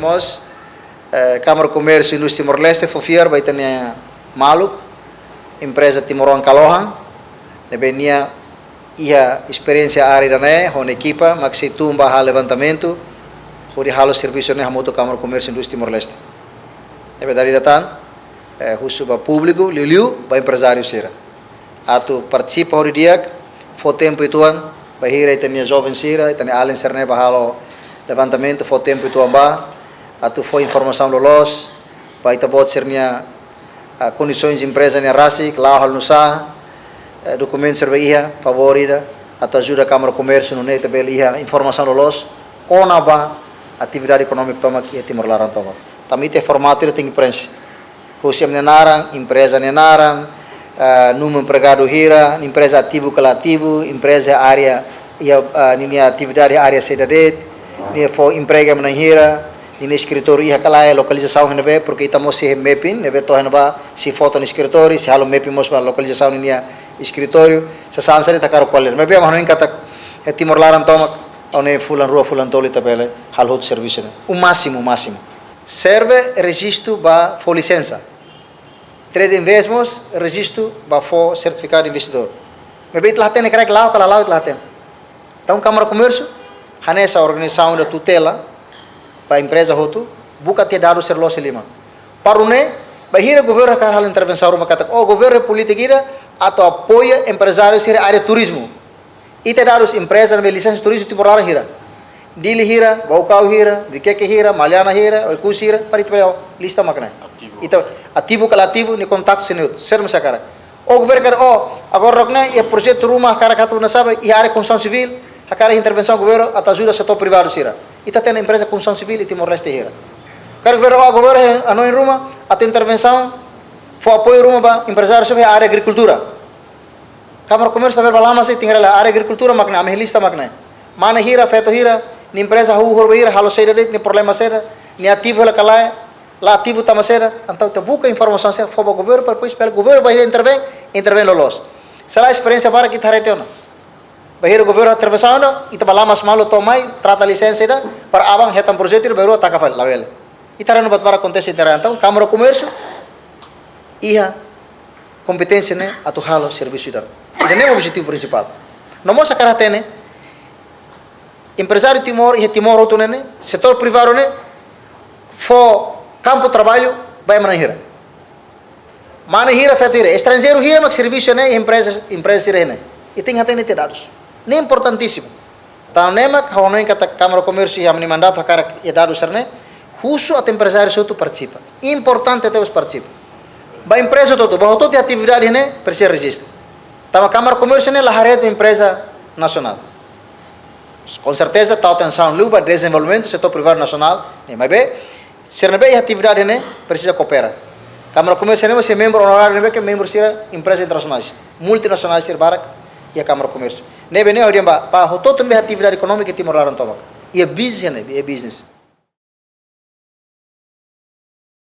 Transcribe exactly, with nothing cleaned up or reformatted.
Mós, eh, Kámara Komérsiu Indústria Timor-Leste fó fiar ba ita-nia maluk, empreza Timoroan Kalohan, ne'ebé nia iha esperiénsia área ida-ne'e, ho nia ekipa, mak sei tun ba halo levantamentu, hodi halo servisu ne'e hamutuk Kámara Komérsiu Indústria Timor-Leste. Ne'ebé dala ida tan, eh, husu ba públiku, liuliu ba emprezáriu sira. Atu partisipa hodi di'ak, fó tempu uitoan, bainhira ita-nia joven sira, ita-nia alin sira-ne'e bá halo levantamentu, fó tempu uitoan bá, atu fó informasaun loloos, ba ita-boot sira-nia, ah, kondisoens empreza ne'e rasik, la'o halo nu'usá, eh, dokumentu sira-ne'ebé iha, favór ida, atu ajuda Kámara Komérsiu nune'e ita bele iha informasaun loloos, kona-ba atividade ekonómika tomak iha Timor laran tomak. Tanba ita formatu ida tenke prenxe. Husi ema nia naran, empreza nia naran, ah, númeru empregadu hira, empreza ativu ka la ativu, empreza área, iha, ah, ninia atividade área saida de'it, nia fó empregu ema na'in hira, ninia eskritóriu iha ka lae, lokalizasaun iha ne'ebé, porque ita mós sei mapping, ne'ebé to'o iha ne'ebá, sei foto nia eskritóriu, sei halo mapping mós ba lokalizasaun ninia eskritóriu, sasán sira ita hakarak ko'alia. Maibé ema hanoin katak, iha Timor laran tomak, ha'u hanoin fulan rua, fulan tolu ita bele halo hotu servisu ne'e. O másimu, másimu. Serve rejistu ba fó lisensa. Trade Invest mós rejistu ba fó sertifikadu investidór. Maibé ita la hatene karik la'o ka la la'o ita la hatene. Entaun Kámara Komérsiu hanesan organizasaun ida tutela ba empreza hotu, buka tiha dadus sira loloos iha liman. Para nune'e, bainhira governu hakarak halo intervensaun ruma katak, oh, governu polítika ida atu apoia emprezáriu sira área turizmu. Ita dadus empreza ne'ebé lisensa turizmu Timor laran hira. Dili hira, Baucau hira, Viqueque hira, Maliana hira, Oekusi hira, para ita bele lista mak ne'e. Ativu. Ita ativu ka la ativu, nia kontaktu sira-ne'e hotu. Sira mós hakarak. Oh, governu hakarak, oh, agora rok ne'e, iha projetu ruma hakarak atu nasabe, iha área konstrusaun sivíl, hakarak intervensaun governu, atu ajuda setór privadu sira. Ita hatene empreza konstrusaun sivíl iha Timor-Leste hira. Karik governu, oh, governu hanoin ruma, atu intervensaun, fó apoiu ruma ba emprezáriu sira iha área agrikultura. Kámara Komérsiu ita bele bá lama sei tinggal la área agrikultura mak ne'e, ami lista mak ne'e. Mane hira, feto hira, nia empreza hahú horibainhira, halo saida de'it, nia problema saida, nia ativu hela ka lae, la ativu tanba saida, entaun ita buka informasaun sira fó ba governu, para depois bele governu bainhira intervein, intervein loloos. Se lae esperiénsia barak ita haree tiha ona. Bainhira governu intervensaun ona, ita bá lama malu to'o mai, trata lisensa ida, para aban hetan projetu ida, baru taka fali, labele. Ita haree ona buat barak akontese ita haree, entaun Kámara Komérsiu iha kompeténsia ne'e atu halo servisu ida. Ida-ne'e objetivu prinsipál. No mós hakarak hatene, emprezáriu Timor, iha Timor hotu ne'e, setór privadu ne'e, fó kampu traballu ba ema na'in hira. Mane hira, feto hira, estranjeiru hira mak servisu ne'e, empreza, empreza sira ne'e. Ita tenke hatene tiha dadus. Ne'e importantísimu. Tanba ne'e mak ha'u hanoin katak Kámara Komérsiu iha ami-nia mandatu hakarak iha dadus sira-ne'e, husu atu emprezáriu hotu partisipa. Importante tebes partisipa. Ba empreza hotu, ba hotu-hotu iha atividade ne'e, presiza rejistu. Tanba Kámara Komérsiu ne'e la haree de'it empreza nasionál. Com certeza, tau atensaun liu ba dezenvolvimentu setór privadu nasionál, ne'e, maibé, sira ne'ebé iha atividade ne'e, presiza koopera. Kámara Komérsiu ne'e, mós membru onoráriu ne'ebé ke membru sira empreza internasionais, multinasionais sira barak iha Kámara Komérsiu. Ne'ebé ne'e hodi ba, ba hotu-hotu ne'ebé atividade ekonómika iha Timor laran tomak. Iha business ne'e, iha business.